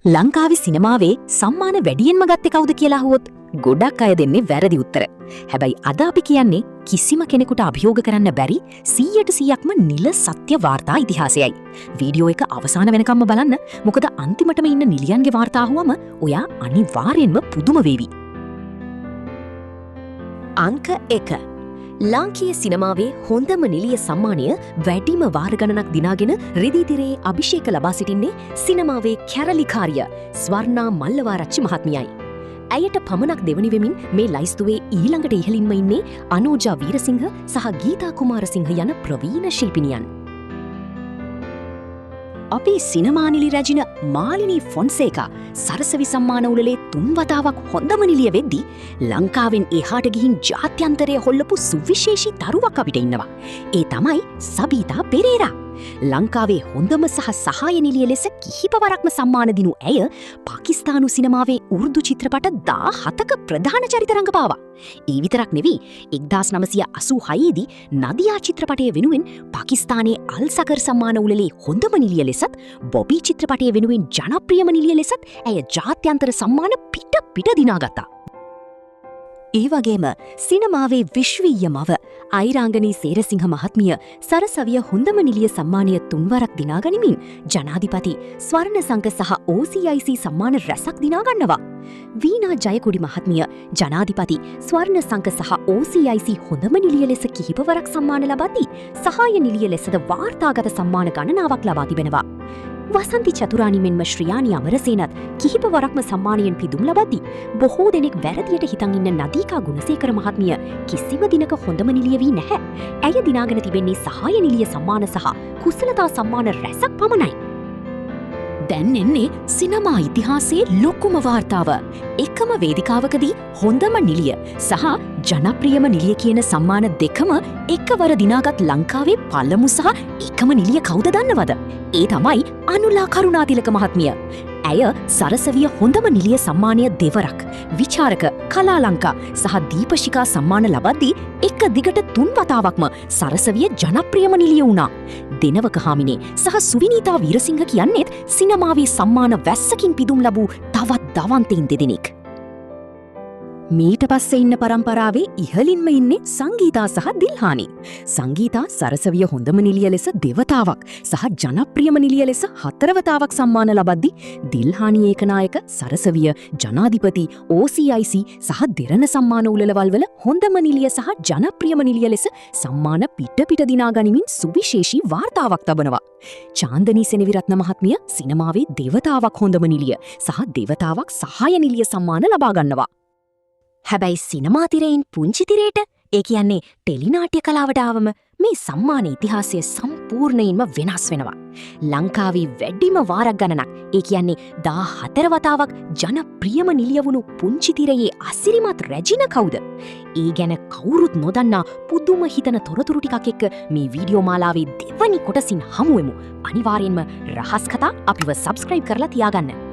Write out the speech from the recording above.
ලංකාවේ සිනමාවේ සම්මාන වැඩියෙන්ම ගත්තේ කවුද කියලා අහුවොත් ගොඩක් අය දෙන්නේ වැරදි උත්තර. හැබැයි අද අපි කියන්නේ කිසිම කෙනෙකුට අභියෝග කරන්න බැරි 100%ක්ම නිල සත්‍ය වාර්තා ඉතිහාසයයි. වීඩියෝ එක අවසාන වෙනකම්ම බලන්න. මොකද අන්තිමටම ඉන්න නිලියන්ගේ වාර්තා අහුවම ඔයා අනිවාර්යෙන්ම පුදුම වේවි. අංක 1. ලාංකීය සිනමාවේ හොඳම නිලිය සම්මානය වැඩිම වාර ගණනක් දිනාගෙන රිදී තිරයේ අභිෂේක ලබා සිටින්නේ සිනමාවේ කැරලිකාරිය ස්වර්ණා මල්ලවාරච්චි මහත්මියයි. ඇයට පමණක් දෙවනි වෙමින් මේ ලැයිස්තුවේ ඊළඟට ඉහළින්ම ඉන්නේ අනෝජා වීරසිංහ සහ ගීතා කුමාරසිංහ යන ප්‍රවීණ ශිල්පිනියන්. අපේ සිනමා නිලි රැජින මාලිනී ෆොන්සේකා සරසවි සම්මාන උළෙලේ තුන් වතාවක් හොඳම නිලිය වෙද්දී ලංකාවෙන් එහාට ගිහින් ජාත්‍යන්තරය හොල්ලපු සුවිශේෂී තරුවක් අපිට ඉන්නවා. ඒ තමයි සබීතා පෙරේරා. ලංකාවේ හොඳම සහ සහාය නිලිය ලෙස කිහිප වරක්ම සම්මාන දිනු ඇය පාකිස්තානු සිනමාවේ උර්දු චිත්‍රපට 17ක ප්‍රධාන චරිත රංගපාවා. ඒ විතරක් නෙවෙයි, 1986 දී නදියා චිත්‍රපටය වෙනුවෙන් පාකිස්තානයේ අල් සකර් සම්මාන උළෙලේ හොඳම නිලිය ලෙසත්, බොබී චිත්‍රපටය වෙනුවෙන් ජනප්‍රියම නිලිය ලෙසත් ඇය ජාත්‍යන්තර සම්මාන පිට පිට දිනාගත්තා. ඒ වගේම සිනමාවේ විශ්වීය මව අයිරාංගනී සේරසිංහ මහත්මිය සරසවිය හොඳම නිලිය සම්මානය තුන්වරක් දිනාගනිමින් ජනාධිපති ස්වර්ණ සංඝ සහ OCIC සම්මාන රැසක් දිනාගන්නවා. වීණා ජයකොඩි මහත්මිය ජනාධිපති ස්වර්ණ සංඝ සහ OCIC හොඳම නිලිය ලෙස කිහිප වරක් සම්මාන ලබද්දී සහාය නිලිය ලෙසද වාර්තාගත සම්මාන ගණනාවක් ලබා තිබෙනවා. වසන්ති චතුරානි මෙන්ම ශ්‍රියානි අමරසේනත් කිහිප වරක්ම සම්මානයෙන් පිදුම් ලබද්දී බොහෝ දෙනෙක් වැරදියට හිතන් ඉන්න නදීකා ගුණසේකර මහත්මිය කිසිම දිනක හොඳම නිලිය වී නැහැ. ඇය දිනාගෙන තිබෙන්නේ සහාය නිලිය සම්මාන සහ කුසලතා සම්මාන රැසක් පමණයි. දැන් එන්නේ සිනමා ඉතිහාසයේ ලොකුම වාර්තාව. එකම වේදිකාවකදී හොඳම නිලිය සහ ජනප්‍රියම නිලිය කියන සම්මාන දෙකම එකවර දිනාගත් ලංකාවේ පළමු සහ එකම නිලිය කවුද දන්නවද? ඒ තමයි අනුලා කරුණාතිලක මහත්මිය. ඇය සරසවිය හොඳම නිලිය සම්මානය දෙවරක්, විචාරක, කලාලංකා සහ දීපශිකා සම්මාන ලබද්දී එක දිගට තුන් වතාවක්ම සරසවිය ජනප්‍රියම නිලිය වුණා. දෙනවක හාමිනේ සහ සුවිනීතා වීරසිංහ කියන්නේත් සිනමාවේ සම්මාන වැස්සකින් පිදුම් ලැබූ තවත් දවන්තයින් දෙදෙනෙක්. මීට පස්සේ ඉන්න පරම්පරාවේ ඉහළින්ම ඉන්නේ සංගීතා සහ දිල්හානි. සංගීතා සරසවිය හොඳම නිලිය ලෙස දෙවතාවක් සහ ජනප්‍රියම නිලිය ලෙස හතරවතාවක් සම්මාන ලබද්දී දිල්හානි ඒකනායක සරසවිය ජනාධිපති OCIC සහ දෙරණ සම්මාන උළෙලවල් වල හොඳම නිලිය සහ ජනප්‍රියම නිලිය ලෙස සම්මාන පිට පිට දිනා ගනිමින් සුවිශේෂී වාර්තාවක් තබනවා. චාන්දනී සෙනවිරත්න මහත්මිය සිනමාවේ දෙවතාවක් හොඳම නිලිය සහ දෙවතාවක් සහාය නිලිය සම්මාන ලබා ගන්නවා. හැබැයි සිනමා තිරයෙන් පුංචි තිරයට, ඒ කියන්නේ ටෙලිනාට්‍ය කලාවට ආවම මේ සම්මාන ඉතිහාසය සම්පූර්ණයෙන්ම වෙනස් වෙනවා. ලංකාවේ වැඩිම වාරක් ගණනක්, ඒ කියන්නේ 14 වතාවක් ජනප්‍රියම නිලිය වුණු පුංචි තිරයේ අසිරිමත් රැජින කවුද? ඒ ගැන කවුරුත් නොදන්නා පුදුම හිතන තොරතුරු ටිකක් එක්ක මේ වීඩියෝ මාලාවේ දෙවනි කොටසින් හමු වෙමු. අනිවාර්යෙන්ම රහස් කතා අපිව සබ්ස්ක්‍රයිබ් කරලා තියාගන්න.